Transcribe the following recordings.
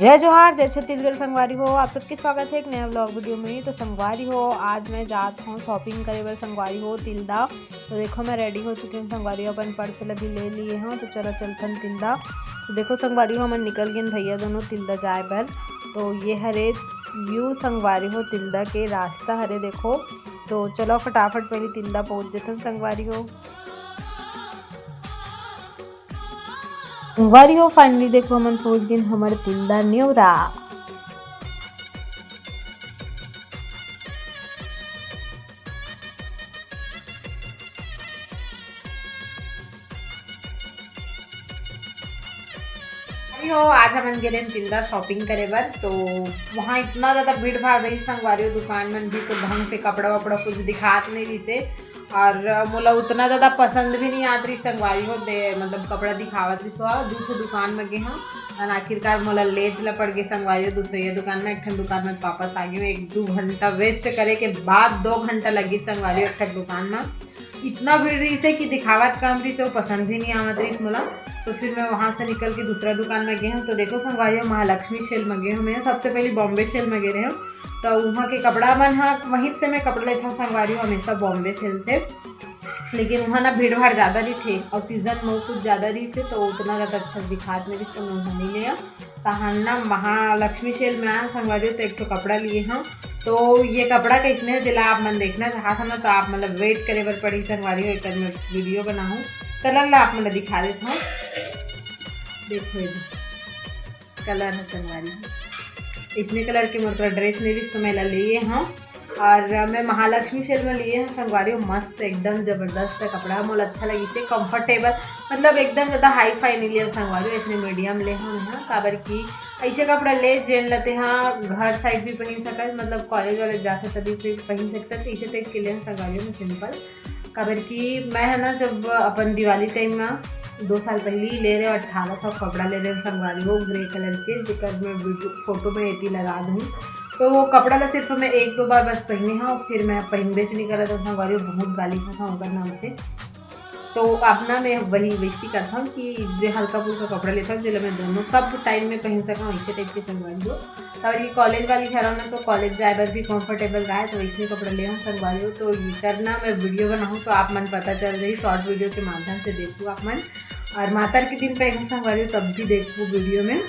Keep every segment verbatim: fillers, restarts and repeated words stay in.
जय जोहार, जय छत्तीसगढ़ संगवारी हो, आप सबके स्वागत है एक नया व्लॉग वीडियो में। तो संगवारी हो, आज मैं जात हूँ शॉपिंग करे बर संगवारी हो तिल्दा। तो देखो, मैं रेडी हो चुकी हूँ संगवारी हो, अपन पर्स ला भी ले लिए हूँ। तो चलो चलथन तिल्दा। तो देखो संगवारी हो, हमन निकल गेन भैया दोनों तिल्दा जाए बर। तो ये हरे व्यू संगवारी हो, तिल्दा के रास्ता हरे देखो। तो चलो फटाफट पहले तिल्दा पहुँच जथन संगवारी हो। संगवारी हो, finally देखो हमन पहुँच गेन हमर तिल्दा नेवरा। संगवारी हो, आज हमन गेले हन तिल्दा शॉपिंग करे बर। तो वहाँ इतना ज्यादा भीड़ भाड़ रही संगवारी हो, दुकान मन भी तो ढंग से कपड़ा वपड़ा कुछ दिखात नहीं रहिसे। और मोला उतना ज्यादा पसंद भी नहीं आत रही संगवारी हो, दे मतलब कपड़ा दिखावत रही सो दू ठो दुकान में गे हाँ। और आखिरकार मोला लेज ला पड़ गई संगवारी हो दूसरे दुकान में। एक ठन दुकान में वापस आ गई। एक दो घंटा वेस्ट करे के बाद दो घंटा लगी संगवारी हो एक ठन दुकान में। इतना भीड़ रहिसे कि दिखावत कम रहिसे, वो पसंद ही नहीं आवत रहिस मोला। तो फिर मैं वहाँ से निकल के दूसरा दुकान में गे हूँ। तो देखो संगवारी हो, महालक्ष्मी सेल में गे हूँ मैं। सबसे पहले बॉम्बे सेल में गे रहे हूँ, तो वहाँ के कपड़ा मन हा वहीं से मैं कपड़ा लेता हूँ संगवारी हो, हमेशा बॉम्बे सेल से। लेकिन वहाँ ना भीड़ भाड़ ज़्यादा रहिथे और सीजन में कुछ ज़्यादा रहिसे, तो उतना ज़्यादा अच्छा दिखात नहीं रहिस, तो मैं वहाँ नहीं लिया। तहन ना महालक्ष्मी सेल में आया संगवारी हो, तो एक ठो कपड़ा लिए हूँ। तो ये कपड़ा कैसने है, जेला आप मन देखना चाहत हो ना, तो आप मतलब वेट करे बर पड़ी संगवारी हो, एकर मैं वीडियो बनाहूँ। कलर ला आप मन ला दिखा देता हूँ। देखो ये कलर है संगवारी हो, इसने कलर के मोर करा ड्रेस नहीं रहिस, तो मैं ला लिए हूँ। और मैं महालक्ष्मी सेल में लिए हूँ संगवारी हो, मस्त एकदम जबरदस्त है कपड़ा, मोला अच्छा लगिसे, कंफर्टेबल, मतलब एकदम ज़्यादा हाई फाई नहीं लिया संगवारी हो, इसने मीडियम ले हूँ मैं, काबर कि ऐसे कपड़ा ले जेन लते हाँ घर साइड भी पहन सकत, मतलब कॉलेज वॉलेज जाते तभी फिर पहन सकते, तो इसे टाइप के लिए संगवारी हो मैं सिंपल। काबर कि मैं है ना, जब अपन दिवाली टाइम में दो साल पहले ही ले रहे, अट्ठारह सौ कपड़ा ले रहे संगवारी हो, ग्रे कलर के, जेकर मैं वीडियो फोटो में एती लगा दूँ। तो वो कपड़ा ला सिर्फ मैं एक दो बार बस पहने हूँ, फिर मैं पहनबे च नहीं करत हूँ संगवारी हो, बहुत गाली खाता हूँ ओकर नाम से। तो अब ना मैं वही वैसी करता हूँ कि जे हल्का फुल्का कपड़ा लेता हूँ, जेला मैं दोनों सब टाइम में पहन सका, वैसे टाइप के संगवारी हो। और ये कॉलेज वाली घर ना, तो कॉलेज जाए बर भी कंफर्टेबल रहे, तो इसने कपड़ा ले हूँ संगवारी हो। तो ये करना मैं वीडियो बनाऊँ तो आप मन पता चल जाही, शॉर्ट वीडियो के माध्यम से देखू आप मन। और मातर के दिन पहनू संगवारी हो, तब भी देखू वीडियो में।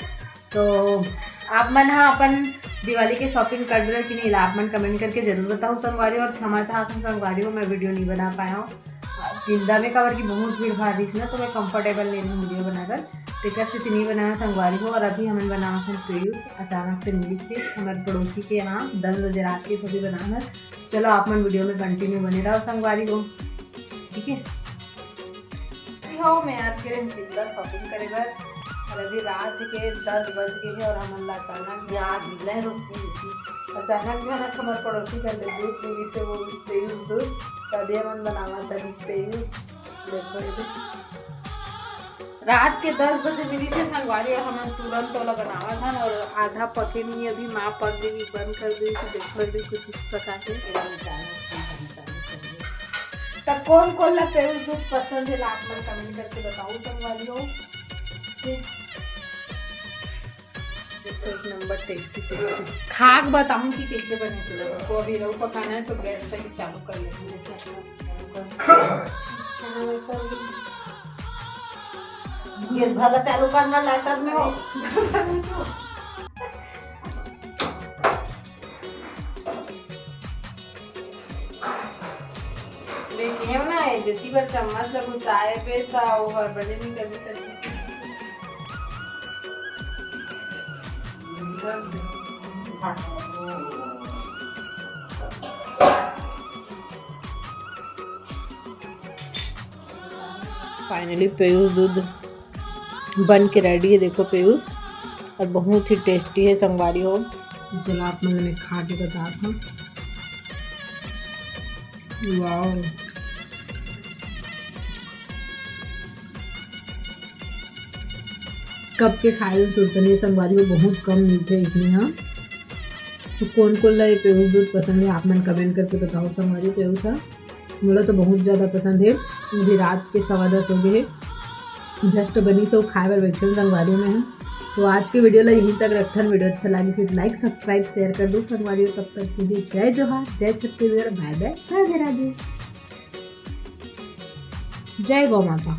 तो आप मन हा अपन दिवाली के शॉपिंग कर रहे कि नहीं, आप मन कमेंट करके जरूर बताओ संगवारी हो। और क्षमा चाहत हूँ संगवारी हो, मैं वीडियो नहीं बना पाया हूँ तिल्दा में, काबर कि बहुत भीड़ भाड़ रहिस ना, तो मैं कंफर्टेबल नहीं रही वीडियो बनाकर, तेकर से नहीं बनाया संगवारी हो। और अभी हमन बनावत हन पेयूस, अचानक से मिलिस हे हमर पड़ोसी के यहाँ दस बजे रात के, तभी बनावत हन। चलो आप मन वीडियो में कंटिन्यू बने रहो संगवारी हो, ठीक है। हो, मैं आज के दिन तिल्दा शॉपिंग करे बर, और अभी रात के दस बज गए हैं और हमन ला अचानक में आग मिला है रोशनी होती। अचानक में ना हमर पड़ोसी घर ले दूध मिली से, वो पेयूस दूध, तभी हमन बनावत हन पेयूस। देखो ये देख। रात के दस बजे मिली से संगवारी, और हमन तुरंत ओला बनावत हन, और आधा पके नहीं अभी, माँ पक गई, बंद कर दी, तो देख बर भी कुछ इस प्रकार से। तब कौन कौन ला पेयूस दूध पसंद है, आप मन कमेंट करके बताओ संगवारी हो। देखो, एक नंबर टेस्टी टेस्टी। खा के बताऊँ कि कैसे बने थे। तो अभी रहू पकाना है, तो गैस पे ही चालू कर लेंगे। गैस भला चालू करना, लाइटर में हो। लेकिन ना, ये जति बर चम्मच ला घुसाए पे, त वो हर बड़े नहीं करबे करबे। फाइनली पेयूस दूध बन के रेडी है। देखो पेयूस, और बहुत ही टेस्टी है संगवारी हो। चलो आप मन में खा के बतात हूँ। वाओ, कब के खाए हो सुरतनी संगवारी हो, बहुत कम मिलते इसमें यहाँ। तो कौन कौन ला ये पेयूस दूध पसंद है, आप मन कमेंट करके बताओ संगवारी। पेयूस है, मोला तो बहुत ज़्यादा पसंद है। अभी रात के सवा दस हो गए है, जस्ट बनी से खाए बर बैठे संगवारी में है। तो आज के वीडियो ला यहीं तक रखथन। वीडियो अच्छा लागिस हे तो like, subscribe, share कर दो संगवारी हो। तब तक के लिए जय जोहार, जय छत्तीसगढ़, bye bye, राधे राधे, जय गौ माता।